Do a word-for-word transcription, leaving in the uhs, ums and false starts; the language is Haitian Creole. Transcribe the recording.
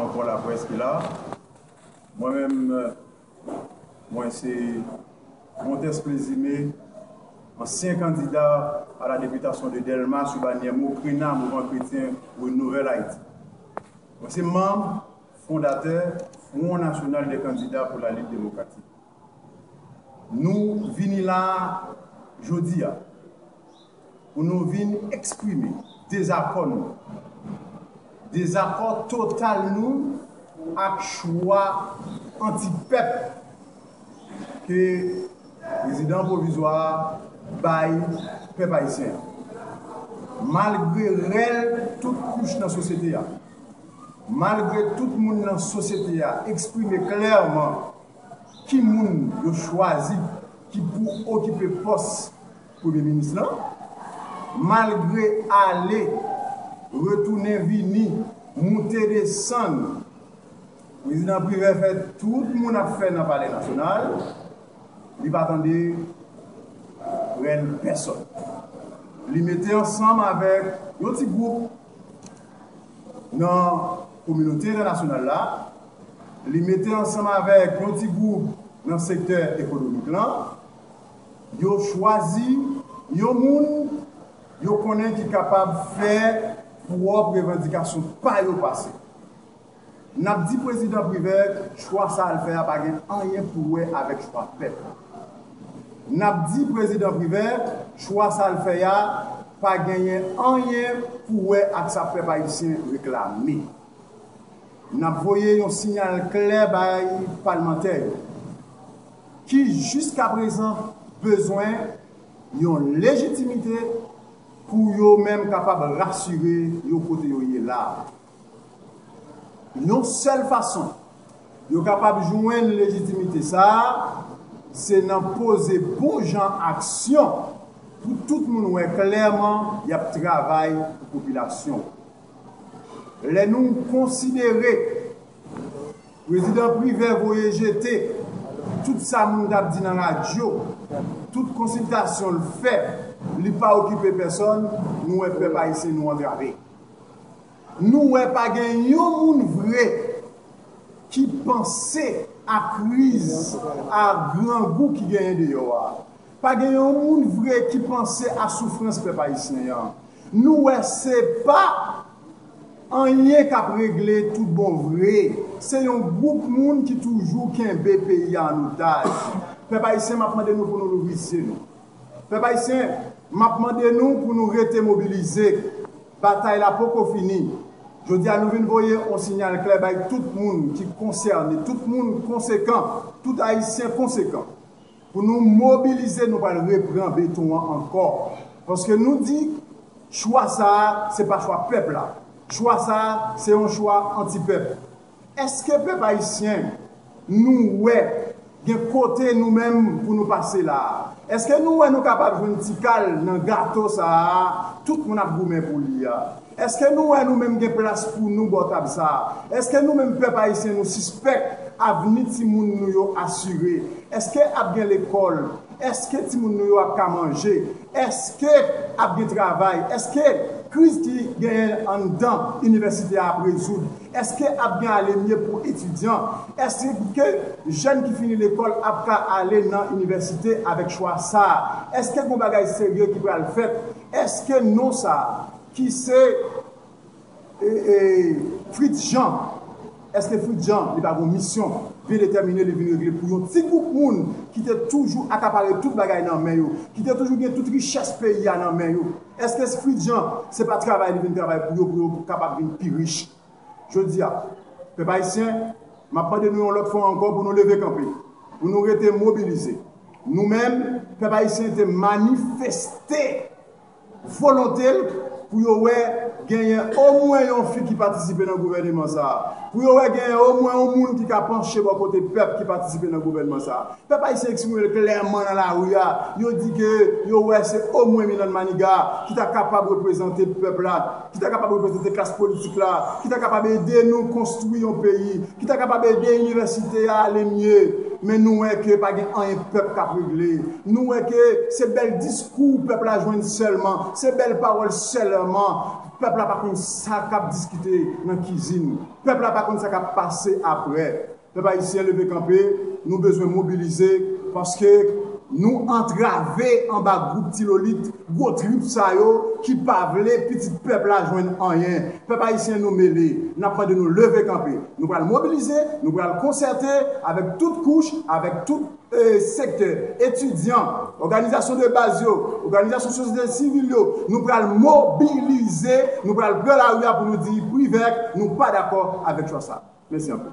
Ankò laprès ki la. Mwen menm, mwen se Montès Plezime, ansyen kandida à la députation de Dèlma sou banyè MOKRENA, Mouvement Chrétien pour une Nouvelle Haïti. Mwen se manm fondatè Front National des Candidats pour la Lutte Démocratique. Nou vini la a jodi a pou nou vin eksprime dezakò nou, dezakò total nou ak chwa antipèp ke prezidan pwovizwa a bay pèp ayisyen an. Malgre rèl tout kouch nan sosyete a, malgre tout moun nan sosyete a eksprime klèman ki moun yo chwazi ki pou okipe pòs premye minis lan, malgre ale, retounen vini, moute desann, prezidan Privè fè tout moun ap fè nan Palè Nasyonal, li pa tande rèl pèsòn. Li mete ansanm avèk yon ti gwoup nan kominote entènasyonal la, li mete ansanm avèk yon ti gwoup nan sektè ekonomik lan, yo chwazi yon moun yo konnen ki kapab fè pwòp revandikasyon pa yo pase. N ap di prezidan Privè, chwa sa a l fè a pa gen anyen pou wè avèk chwa pèp la. N ap di prezidan Privè, chwa sa a l fè a pa genyen anyen pou wè ak sa pèp ayisyen reklame. N ap voye yon siyal klè bay palmantè yo, ki jiskaprezan bezwen yon lejitimite pou yo menm kapab rasire yo kote yo ye la a. Yon sèl fason yo kapab jwenn lejitimite sa a, se nan poze bon jan aksyon pou tout moun wè klèman y ap travay pou popilasyon. Lè nou konsidere prezidan Privè voye jete tout sa moun t ap di nan radyo, tout konsiltasyon l fè, li pa okipe pèsòn, nou wè pèp ayisyen nou antrave. Nou wè pa gen yon moun vre ki panse a kriz, a grangou ki genyen deyò a. Pa gen yon moun vre ki panse a soufrans pèp ayisyen an. Nou wè se pa anyen k ap regle tout bon vre. Se yon gwoup moun ki toujou kenbe peyi a an otaj. Pèp ayisyen, m ap mande nou pou nou louvri zye nou. Pèp ayisyen, m ap mande nou pou nou rete mobilize. Batay la poko fini. Jodi a, nou vin voye yon siyal klè bay tout moun ki konsène, tout moun konsekan, tout ayisyen konsekan. Pou nou mobilize, nou pral repran beton an ankò. Paske nou di, chwa sa a, se pa chwa pèp la. Chwa sa a, se yon chwa antipèp. Èske pèp ayisyen, nou wè gen kote nou menm pou nou pase la a? Èske nou wè nou kapab jwenn ti kal nan gato sa a tout moun ap goumen pou li a? Èske nou wè nou menm gen plas pou nou bò tab sa a? Èske nou menm pèp ayisyen nou sispèk avni timoun nou yo asire? Èske ap gen lekòl? Èske timoun nou yo ap ka manje? Èske ap gen travay? Èske kriz ki genyen anndan inivèsite a ap rezoud? Èske ap gen alemye pou etidyan? Èske jèn ki fini lekòl ap ka ale nan inivèsite avèk chwa sa a? Èske gen bagay serye ki pral fèt? Èske non sa a, ki se e, e, Fritz Jean, èske Fritz Jean, li pa gen yon misyon byen detèmine li vin regle pou yon ti gwoup moun ki te toujou akapare tout bagay nan men yo, ki te toujou gen tout richès peyi a nan men yo? Èske Fritz Jean, se pa travay li vin travay pou yo, pou yo kapab vin pi rich? Jodi a, pèp ayisyen, m ap mande nou yon lòt fwa ankò pou nou leve kanpe, pou nou rete mobilize. Nou menm, pèp ayisyen te manifeste volonte l pou yo wè genyen omwen yon fi ki patisipe nan gouvèneman sa a, pou yo wè genyen omwen yon moun ki ka panche bò kote pèp ki patisipe nan gouvènman sa a. Pèp ayisyen eksprime l klèman nan lari a, yo di ke yo wè se omwen Milann Maniga ki ta kapab reprezante pèp la, ki ta kapab reprezante klas politik la, ki ta kapab ede nou konstwi yon peyi, ki ta kapab ede inivèsite a ale mye. Men nou wè ke pa gen anyen pèp k ap regle. Nou wè ke se bèl diskou pèp la jwenn sèlman, se bèl pawòl sèlman. Pèp la pa konn sa k ap diskite nan kizin. Pèp la pa konn sa k ap pase apre. Pèp ayisyen, leve kanpe, nou bezwen mobilize paske nou antrave anba gwoup tilolit, gwo trip sa yo ki pa vle pitit pèp la jwenn anyen. Pèp ayisyen, nou mele, n ap mande nou leve kanpe. Nou pral mobilize, nou pral konsète avèk tout kouch, avèk tout e, sektè, etidyan, òganizasyon de baz yo, òganizasyon sosyete sivil yo, nou pral mobilize, nou pral pran lari a pou nou di Privèk, nou pa dakò avèk chwa sa. Mèsi anpil.